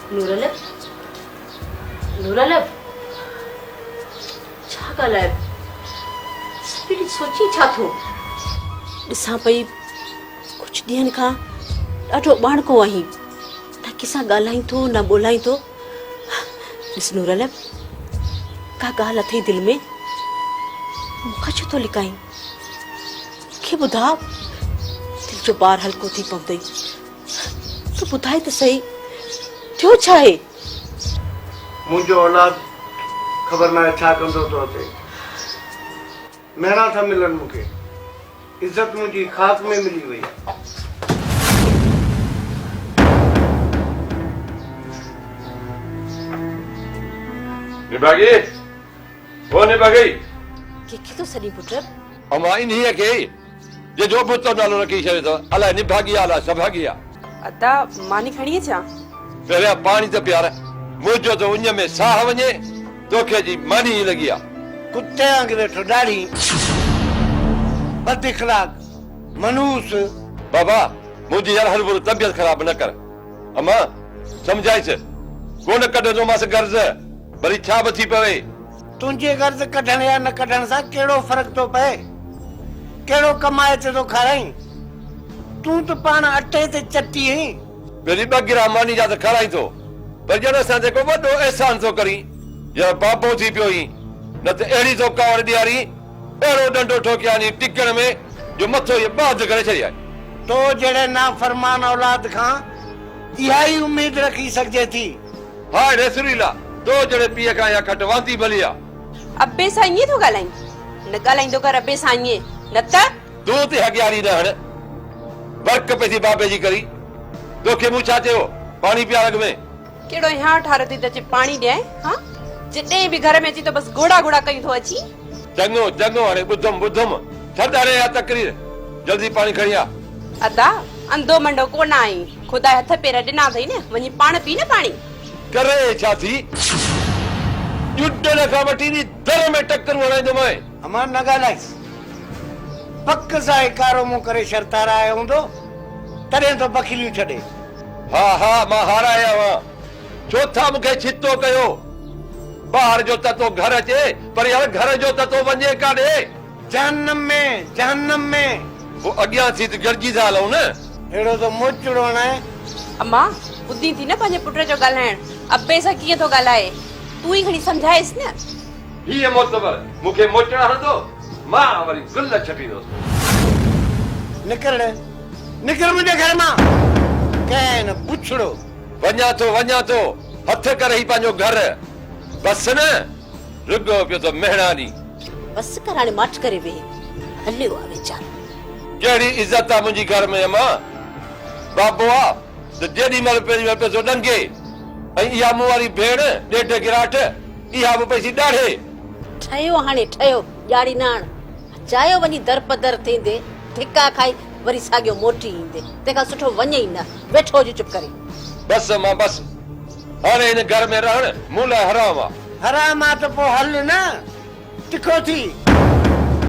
نورل، نورل، ڇا ڳالهه آهي؟ سپيري سوچين ڇا ٿو؟ ڏسان پئي ڪجهه ڏينهن کان ڏاڍو اٻاڻڪو آهين، نه ڪنهن سان ڳالهائين ٿو نه ٻولهائين ٿو. ڏس نورل، ڪا ڳالهه اٿئي دل ۾، مون کان ڇو ٿو لڪائين؟ مون کي ٻڌاء، دل جو بار هلڪو ٿي پوندئي. تون ٻڌاء ته سهي، ٿيو ڇا آهي؟ منهنجو اولاد خبر ناهي ڇا ڪندو ٿو اچي. مهڻا ٿا ملن مون کي. عزت منهنجي خاڪ ۾ ملي وئي. نڀاڳي! او نڀاڳي! ڪنهن کي ٿو سڏين پٽ؟ اوهان انهيء کي ئي جنهن جو ابتو نالو رکي ڇڏيو اٿو، الاء نڀاڳي آ الاء سڀاڳي آ. ادا، ماني کڻي اچان؟ پهريان پاڻي ته پيار، منهنجو ته اڃ ۾ ساهه وڃي، توکي جي ماني ئي لڳي آ. ڪتي وانگر ويٺو ڏاڙهي، بد اخلاق، منحوس. بابا، منهنجي يار هرڀرو طبيعت خراب نه ڪر. امان، سمجهائيس، ڪونه ڪڍندومانس غرض، ڀلي ڇا به ٿي پوي. تنهنجي غرض ڪڍڻ يا نه ڪڍڻ سان ڪهڙو فرق ٿو پئي؟ ڪهڙو ڪمائي تي ٿو کارائين؟ تون ته پاڻ اٽي تي چٽي آهين. پهرين ٻه گرهه ماني جا ته کارائين ٿو، پر ڄڻ اسان تي ڪو وڏو احسان ٿو ڪرين. يار بابو ٿي پيو آهين، نه ته اهڙي ٿو ڪاوڙ ڏيارين، اهڙو ڏنڊو ٺوڪيان ٽڪڻ ۾ جو مٿو ئي ٻه اڌ ڪري ڇڏيائين. تو جهڙي نافرمان اولاد کان اها ئي اميد رکي سگهجي ٿي. هاء ري سريلا، تو جهڙي پيء کان اها کٽ واندي ڀلي آ. ابي سان ائين ٿو ڳالهائين؟ نه ڳالهائيندو ڪر ابي سان ائين، نه ته. تون اتي هڳياري نه هڻ. برق پئي ٿي بابي جي ڪرين. توکي مون ڇا چيو؟ پاڻي پيار اڳ ۾. ڪهڙو هيانء ٺار ٿي ته اچي پاڻي ڏيانء، هان؟ جڏهن به گهر ۾ اچين ته بس گهوڙا گهوڙا ڪيون ٿو اچين. چڱو، چڱو، هاڻي ٻڌم، ٻڌم. ڇڏ هاڻي اها تقرير. جلدي پاڻي کڻي آ. ادا، انڌو منڊو ڪونه آهين. خدا هٿ پير ڏنا اٿئي نه، وڃي پاڻ پي نه پاڻي. ڪري ڇا ٿي؟ ڄٽن کان وٺي ني در ۾ ٽڪرون هڻائيندومانء. امان نه ڳالهائيس. پڪ سان هي ڪارو منهن ڪري شرط هارايو هوندو، تڏهن ٿو بخيليون ڇڏي. ها ها مان هارايو آهيان. ڇو ٿا مون کي ڇتو ڪيو؟ ٻاهر جو تتو گهر اچي، پر يار گهر جو تتو وڃي ڪاڏي؟ جهنم ۾، جهنم ۾. پوء اڳيان ٿي ته گڏجي ٿا هلون نه. اهڙو ٿو موچڙو هڻائين. امان، ٻڌين ٿي نه پنهنجي پٽ جو ڳالهائڻ، ابي سان ڪيئن ٿو ڳالهائي، تون ئي کڻي سمجهائيس نه. هيء معتبر مون کي موچڙا هڻندو، مان وري گل ڇٽيندس. نڪر ڙي، نڪر منهنجي گهر مان، ڪنهن بڇڙو. وڃان ٿو، وڃان ٿو، هٿ ڪر هي پنهنجو گهر، بس نه. رڳو پيو ٿو مهڻا ڏين. بس ڪر هاڻي ماٺ ڪري ويهه. هليو آ ويچارو. ڪهڙي عزت آ منهنجي گهر ۾ امان. بابو آ ته جيڏي مهل پيري مهل پئي ٿو ڏنگي ۽ اها مون واري ڀيڻ ڏيڍ گراٺ اها به پئي ٿي ڏاڙهي. ٺهيو هاڻي ٺهيو ڄاڙي نه آڻ. اجايو وڃي درپدر ٿيندي ڌڪا کائي وري ساڳيو موٽي ايندي. تنهن کان سٺو وڃ ئي نه. ويٺو هج چپ ڪري. بس امان بس. هاڻي هن گهر ۾ رهڻ مون لاء حرام آ. حرام آ ته پوء هل نه، تکو ٿي.